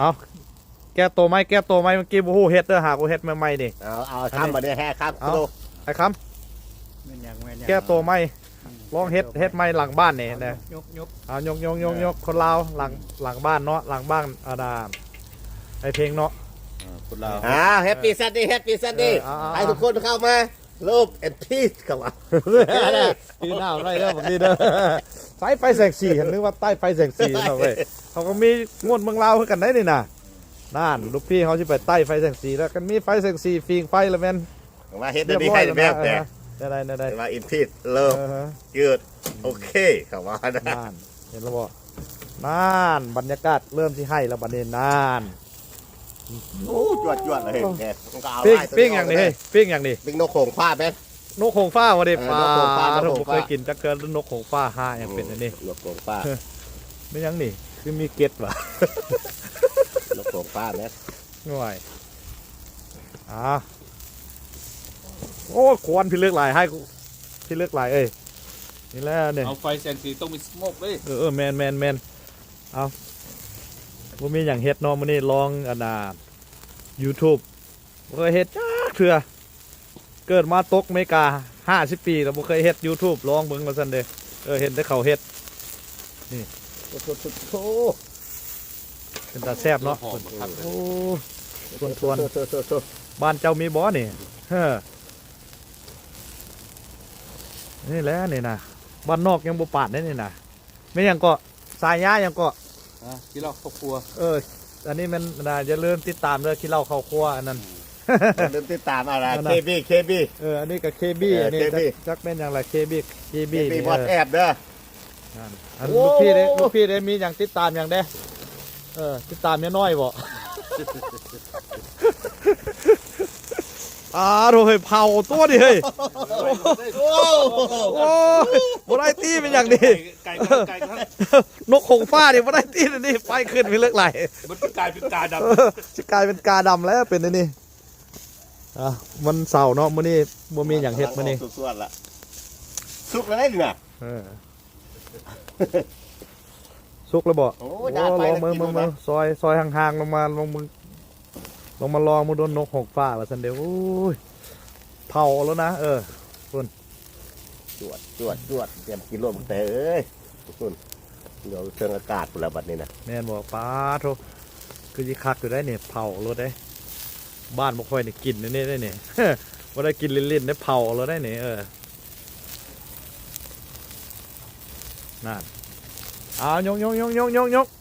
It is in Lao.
ເອົາ ແກ້ໂຕໃໝ່ ແກ້ໂຕໃໝ່ ເມື່ອກີ້ບໍ່ຮູ້ເຮັດເດີ ຫາກູເຮັດໃໝ່ໆນີ້. ເອົາ ເອົາ ອັນນີ້ ຄຳ ບັດນີ້ແຮ່ຄຳ ເອົາ ໂຕ ໃຫ້ຄຳ ແມ່ນຫຍັງ ແມ່ນຫຍັງ ແກ້ໂຕໃໝ່ ອືມ ລອງເຮັດ ແກ້ໂຕໃໝ່ ເຮັດໃໝ່ຫຼັງບ້ານນີ້ນະ. ຍົກໆ ເອົາ ຍົກໆໆໆ ເອີ ຄົນລາວ ຫຼັງ ອືມ ຫຼັງບ້ານເນາະ ຫຼັງບ້ານ ອັນນ່າ ໄອ້ເພັງເນາະ ເອີ ຄົນລາວ. ເອົາ Happy Sunday Happy Sunday ເອີ ເອົາໆໆ ໃຫ້ທຸກຄົນເຂົ້າມາ Love and peace ເຂົາວ່າ ປີໜ້າໄດ້ເດີບັກນີ້ເດີ. ໃຊ້ໄຟແສງສີ ນຶກວ່າໃຕ້ໄຟແສງສີເນາະເວີຍ. ເຂົາກໍມີງວດເມືອງລາວຄືກັນໄດ໋ນີ້ນະ. ນັ້ນ ລູກພີ່ເຮົາຊິໄປໃຕ້ໄຟແສງສີແລ້ວ ຄັນມີໄຟແສງສີ ຝີງໄຟລະແມ່ນ ວ່າເຮັດໄດ້ດີໃຫ້ແບບແດ່ ແນວໃດ ແນວໃດ ວ່າ in peace love ເອີ good ໂອເຄ ເຂົາວ່ານະ. ນັ້ນ ເຫັນແລ້ວບໍ່? ນັ້ນ ບັນຍາກາດເລີ່ມຊິໄຫ້ແລ້ວບັດນີ້ ນັ້ນ. ໂອ້ ຈວດໆ ເລີຍ ເອີ ມັນກໍເອົາ ປີ້ງ ໄລ່ຕົວນີ້ ປີ້ງຫຍັງນີ້ ອອກເລີຍ ເຮີ້ຍ ປີ້ງຫຍັງນີ້? ປີ້ງນົກໂຂງຟ້າແມ່ນ ນົກໂຂງຟ້າບໍ່ເດ? ເອີ ນົກໂຂງຟ້າ ປາດ ນົກໂຂງຟ້າ ບໍ່ເຄີຍກິນຈັກເທື່ອ ນົກໂຂງຟ້າຫາຫຍັງເປັນອັນນີ້. ອືມ ນົກໂຂງຟ້າ ເຮີ້ຍ ແມ່ນຫຍັງນີ້ ຄືມີເກັດຫວາ? ນົກໂຂງຟ້າແມ່ນ ໂອ້ຍ ອ່າ ໂອ້ ຄວັນພິລຶກຫຼາຍ ໃຫ້ພິລຶກຫຼາຍເອີຍ. ນີ້ແຫຼະນີ້ ເອົາໄຟແສງສີ ຕ້ອງມີ smoke ເດ້. ເອີໆ ແມ່ນໆໆ ເອົາ ບໍ່ມີຫຍັງເຮັດເນາະ ມື້ນີ້ລອງອັນນ່າ YouTube ບໍ່ເຄີຍເຮັດຈັກເທື່ອ ເກີດມາຕົກອາເມລິກາຫ້າສິບປີແລ້ວ ບໍ່ເຄີຍເຮັດ YouTube ລອງເບິ່ງວ່າຊັ້ນເດ້. ເອີ ເຫັນແຕ່ເຂົາເຮັດ ນີ້ ໂອ້ໂຫ ເປັນຕາແຊບເນາະ. ໂອ້ ທວນໆ ບ້ານເຈົ້າມີບໍ່ນີ້? ເຮີ້ຍ ນີ້ແຫຼະນີ້ນະ ບ້ານນອກຍັງບໍ່ປານເດ້ນີ້ນະ. ແມ່ນຫຍັງເກາະ? ສາຍຍາຫຍັງເກາະ? ອ່າ ກິນເຫຼົ້າເຂົ້າຄົວ. ເອີ ອັນນີ້ແມ່ນນະ ຢ່າລືມຕິດຕາມເດີ ກິນເຫຼົ້າເຂົ້າຄົວ ອັນນັ້ນ ອືມ ຢ່າລືມຕິດຕາມ ອັນນັ້ນ ອັນນັ້ນນະ KB KB. ເອີ ອັນນີ້ກໍ KB ເອີ ອັນນີ້ KB ຈັກ ຈັກແມ່ນຫຍັງລະ KB KB KB ນີ້ WhatsApp ເດີ. ນັ້ນ ອັນ ໂອ້ ລູກພີ່ເດ້ ລູກພີ່ເດ້ ມີຫຍັງຕິດຕາມຫຍັງເດ້? ເອີ ຕິດຕາມເມຍນ້ອຍບໍ່? ອ່າ ໂດຍ ເຜົາຕົວນີ້ເຮີ້ຍ. ໂອ້ ບໍ່ໄດ້ຕີ ເປັນຫຍັງນີ້? ໄກ່ ໄກ່ ໄກ່ ນົກໂຂງຟ້ານີ້ບໍ່ໄດ້ຕີນີ້ ໄຟຂຶ້ນໄປເລິກຫຼາຍ ມັນຊິກາຍເປັນກາດຳ ຊິກາຍເປັນກາດຳແລ້ວ ເປັນອັນນີ້. ອ່າ ວັນເສົາເນາະ ມື້ນີ້ບໍ່ມີຫຍັງເຮັດມື້ນີ້. ສຸກແລ້ວເດ້ນີ້ນະ ເອີ ສຸກແລ້ວບໍ່? ໂອ້ ໂອ້ ລອງເບິ່ງ ເບິ່ງ ເບິ່ງ ຊອຍ ຊອຍຫ່າງໆ ລົງມາ ລອງເບິ່ງ ລອງມາລອງເບິ່ງດູ ນົກໂຂງຟ້າວ່າຊັ້ນເດ້. ໂອ້ຍ ເຜົາແລ້ວນະ ເອີ ພຸ້ນ ຈວດ ຈວດ ຈວດ ຕຽມກິນໂລດບັກແຕເອີຍ ພຸ້ນ ດຽວເທິງອາກາດພຸ້ນແຫຼະບັດນີ້ນະ. ແມ່ນບໍ່? ປາໂທ້ ຄືຊິຄັກຢູ່ໄດ໋ນີ້ ເຜົາໂລດເດ້. ບ້ານບໍ່ຄ່ອຍໄດ້ກິນແນວນີ້ໄດ໋ນີ້ ບໍ່ໄດ້ກິນຫຼິ້ນໆ ໄດ້ເຜົາໂລດໄດ໋ນີ້. ເອີ ນັ້ນ ເອົາ ຍົກໆໆໆໆ.